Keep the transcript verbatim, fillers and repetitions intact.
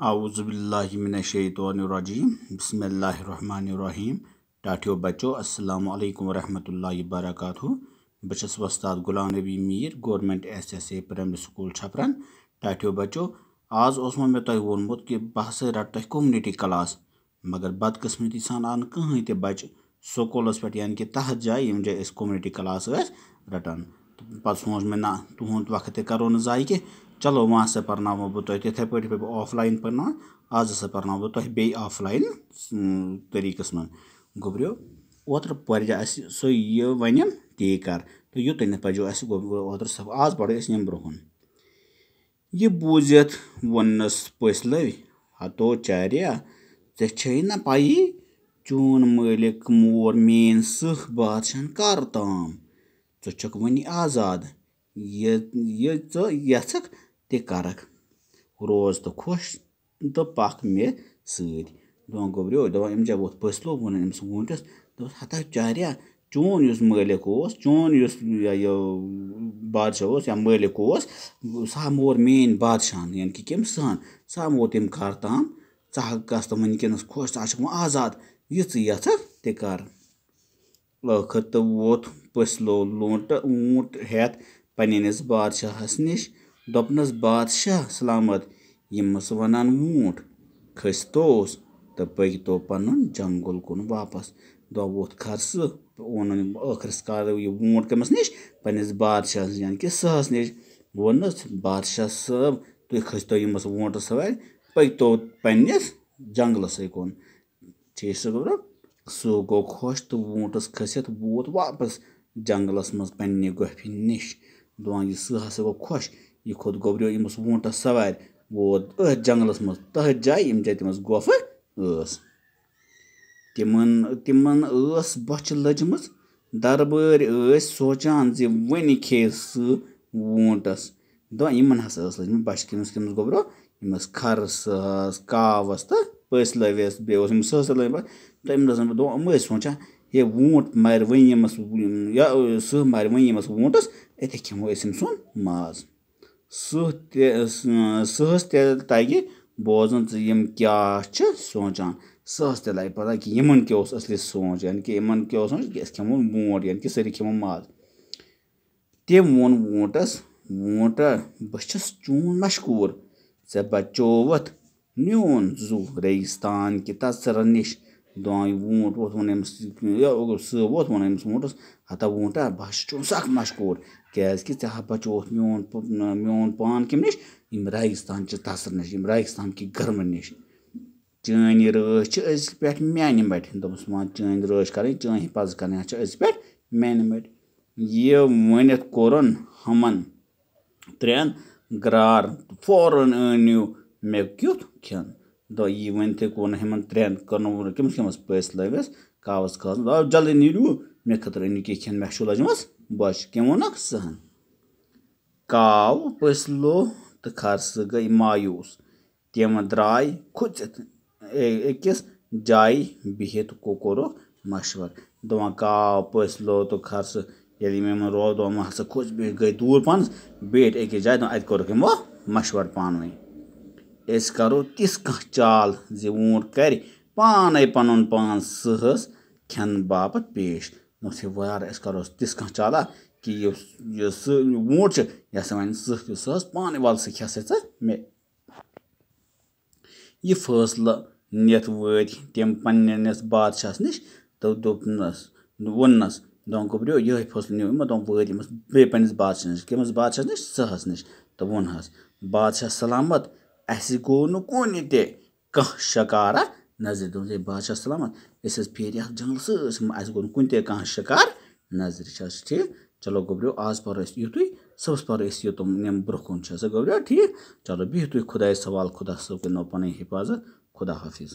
اعوذ باللہ من الشیطان الرجیم۔ بسم اللہ الرحمن الرحیم۔ ٹاٹھیو بچو، السلام علیکم ورحمۃ اللہ وبرکاتہ۔ بہٕ چھُس وۄستاد Ghulam Nabi Mir, government S S A primary school Chhapran. ٹاٹھیو بچو، آز اوسمو مےٚ تۄہہِ ووٚنمُت کہِ بہٕ ہسا رٹہٕ تۄہہِ کمیونٹی کلاس، مگر بدقسمتی سان آو نہٕ کٕہٕنۍ تہِ بچہٕ سکوٗلس پٮ۪ٹھ، یعنی کہِ تتھ جایہِ ییٚمہِ جایہِ أسۍ کمیونٹی کلاس ٲسۍ رٹان۔ تہٕ پتہٕ سوٗنچ مےٚ، نہ، تُہُنٛد وقت تہِ کرو نہٕ ضایع کینٛہہ، چلو وۄنۍ ہسا پرناوو بہٕ تۄہہِ تِتھے پٲٹھۍ، یِتھ پٲٹھۍ بہٕ آف لاین پرناوان، آز ہسا پرناوو بہٕ تۄہہِ بیٚیہِ آف لاین، اۭں، طریٖقس منٛز۔ گوٚبریو، اوترٕ پرِ اَسہِ سُہ یہِ وَنٮ۪م تی کر، تہٕ یُتُے نہٕ پَزیو اَسہِ گوٚبریو اوترٕ صف-، آز پَرو أسۍ ییٚمہِ برونٛہہ کُن۔ یہِ بوٗزِتھ ووٚننَس پٔژھۍ لٔوۍ، ہتو چاریا، ژےٚ چھے نہ پَیی، چون مٲلِک مور میٲنۍ سٕہہ بادشاہن کر تام؟ ژٕ چھُکھ وُنہِ آزاد، یہِ، یہِ ژٕ یژھکھ تہِ کرکھ۔ روز تہٕ خۄش تہٕ پکھ مےٚ سۭتۍ۔ دپان گوٚبریو، دپان أمۍ جا ووٚتھ پٔژھۍ لوگ وَنان أمِس ووٗنٛٹَس، دوٚپُس، ہتا چاریا، چون یُس مٲلِک اوس، چون یُس یہِ، یہِ بادشاہ اوس یا مٲلِک اوس، سُہ ہا مور میٲنۍ بادشاہن، یعنی کہِ کٔمۍ سٕہن، سُہ ہا مور تٔمۍ کر تام، ژٕ ہا گژھ تہٕ وٕنکیٚنس خۄش، ژٕ ہا چھکھ وۄنۍ آزاد، یہِ ژٕ یژھکھ تہِ کر۔ ٲخٕر تہٕ ووت پٔژھۍ لو لونٛٹہٕ ووٗنٛٹ ہٮ۪تھ پننِس بادشاہس نِش۔ دوٚپنس، بادشاہ سلامت، یِمس ونان ووٗنٛٹ، کھٔسۍ توس تہٕ پٔکۍ تو پنُن جنگل کُن واپس۔ دۄہ ووت خرسہٕ، اوٚنُن ٲخرس کار یہِ ووٗنٛٹ کٔمِس نِش؟ پننِس بادشاہس، یعنی کہِ سٕہس نِش۔ ووٚننس، بادشاہ صٲب، تُہۍ کھٔسۍ تو یِمس ووٗنٛٹس سوارِ، پٔکۍ تو پننِس جنگلسٕے کُن۔ ٹھیٖک چھُ گوٚبرا؟ سُہ گوٚو خۄش تہٕ ووٗنٛٹَس کھٔسِتھ ووت واپس جنٛگلَس منٛز پنٛنہِ گۄپھِ نِش۔ دَپان، یہِ سٕہہ ہسا گوٚو خۄش، یہِ کھوٚت گوٚبریو أمِس ووٗنٛٹَس سوارِ، ووت أتھۍ جنٛگلَس منٛز، تٔتھۍ جایہِ، ییٚمہِ جایہِ تٔمِس گۄپھ ٲس۔ تِمَن، تِمَن ٲس بۄچھِ لٔجمٕژ۔ دربٲرۍ ٲسۍ سونٛچان زِ وۄنۍ کھیٚیہِ سٕہہ ووٗنٛٹَس۔ دَپان، یِمَن ہسا ٲس لٔجمٕژ بۄچھِ، کٔمِس، کٔمِس گوٚبرو؟ یِم ٲسۍ خرسَس، کاوَس تہٕ پٔژھۍ لٲوِس، بیٚیہِ اوس أمِس سٕہہ سۭتۍ لٲگِتھ۔ تہٕ أمۍ دوٚپ، أمۍ ٲسۍ سونٛچان، ہے، ووٗنٛٹ مَرِ وۄنۍ ییٚمِس، یا، سٕہہ مَرِ وۄنۍ ییٚمِس ووٗنٛٹَس، أتی کھٮ۪مو أسۍ أمۍ سُنٛد ماز۔ سٕہہ تہِ، سٕہَس تہِ تَگہِ بوزُن زِ یِم کیٛاہ چھِ سونٛچان۔ سٕہَس تہِ لَگہِ پَتہ کہِ یِمَن کیٛاہ اوس اَصلی سونٛچ، یعنی کہِ یِمَن کیٛاہ اوس سونٛچ کہِ أسۍ کھٮ۪مو ووٗنٛٹ، یعنی کہِ سٲری کھٮ۪مو ماز۔ تٔمۍ ووٚن ووٗنٛٹَس، ووٗنٛٹہ، بہٕ چھُس چون مشکوٗر، ژےٚ بچووُتھ میون زُو ریگِستان کہِ تژرٕ نِش۔ دۄن ووٗنٛٹ ووٚتھ ووٚن أمِس، یہِ سُہ ووٚتھ ووٚن أمِس ووٗنٛٹَس، ہتا ووٗنٛٹہ، بہٕ ہا چھُس چون سخ مشکوٗر، کیٛازِکہِ ژےٚ ہا بچووُتھ میون پ-، میون پان کَمہِ نِش؟ ییٚمہِ ریگِستان چہِ تژرٕ نِش، ییٚمہِ ریگِستان کہِ گرمہٕ نِش۔ چٲنۍ یہِ رٲچھ چھِ أزۍ پٮ۪ٹھ میانہِ مَٹہِ۔ دوٚپمَس، وۄنۍ چٲنۍ رٲچھ کَرٕنۍ، چٲنۍ حِفاظت کَرٕنۍ چھِ أزۍ پٮ۪ٹھ میانہِ مَٹہِ۔ یہِ ؤنِتھ کوٚرُن ہُمَن ترٛٮ۪ن گرٛار، فوراً أنِو مےٚ کیُتھ کھٮ۪ن۔ دۄ-، یہِ ؤنِتھٕے کوٚرُن ہُمَن ترٛٮ۪ن، کٔرنو کٔمِس کٔمِس پٔژھۍ لٲوِس، کاوَس کھٲژ، آو جلدی نیٖرِو، مےٚ خٲطرٕ أنِو کینٛہہ کھٮ۪ن، مےٚ چھُ لٔجمٕژ بۄچھِ۔ کیٛاہ ووٚنُکھ سٕہَن؟ کاو، پٔژھۍ لو تہٕ خرسہٕ گٔے مایوٗس۔ تِم درٛاے کھوٗژِتھ أ-، أکِس جایہِ بِہِتھ کو-، کوٚرُکھ مشورٕ۔ دَپان، کاو، پٔژھۍ لو تہٕ خرسہٕ، ییٚلہِ یِم یِمَن روب دۄن ہسا کھوٗژ، بیٚیہِ گٔے دوٗر پَہنَس، بیٖٹھۍ أکِس جایہِ، دَپان، اَتہِ کوٚرُکھ یِمو مشورٕ پانہٕ ؤنۍ۔ أسۍ کَرو تِژھ کانٛہہ چال زِ ووٗنٛٹ کَرِ پانَے پَنُن پان سٕہَس کھٮ۪نہٕ باپتھ پیش۔ دوٚپمَس، ہے وارٕ، أسۍ کَرو تِژھ کانٛہہ چالا کہِ یُس، یُس سُہ ووٗنٛٹ چھُ، یہِ ہسا وَنہِ سٕہہ تہِ، سٕہَس پانَے، وَلہٕ سا کھےٚ سا ژٕ مےٚ۔ یہِ فٲصلہٕ نِتھ وٲتۍ تِم پنٛنِس بادشاہَس نِش تہٕ دوٚپنَس، ووٚننَس، دوٚپُن، گوٚبریو، یِہوٚے فٲصلہٕ نیوٗ أمۍ، دوٚپُن، وٲتۍ أمِس بیٚیہِ پنٛنِس بادشاہَس نِش۔ کٔمِس بادشاہَس نِش؟ سٕہَس نِش۔ تہٕ ووٚنہَس، بادشاہ سلامت، اَسہِ گوٚو نہٕ کُنہِ تہِ کانٛہہ شکارا نظرِ۔ دوٚپُن، ہے بادشاہ سلامت، أسۍ حظ پھیرۍ یَتھ جنٛگلَس سۭتۍ، اَسہِ گوٚو نہٕ کُنہِ تہِ کانٛہہ شکار نظرِ۔ چھا حظ ٹھیٖک؟ چلو گوٚبریو، آز پَرو أسۍ یُتُے، صُبحَس پَرو أسۍ یوٚتام یِم برٛونٛہہ کُن چھِ۔ سا گوٚبریو ٹھیٖک؟ چلو بِہِو تُہۍ خۄدایَس حوالہٕ، خۄدا صٲب کٔرِنو پَنٕنۍ حِفاظت۔ خۄدا حافظ۔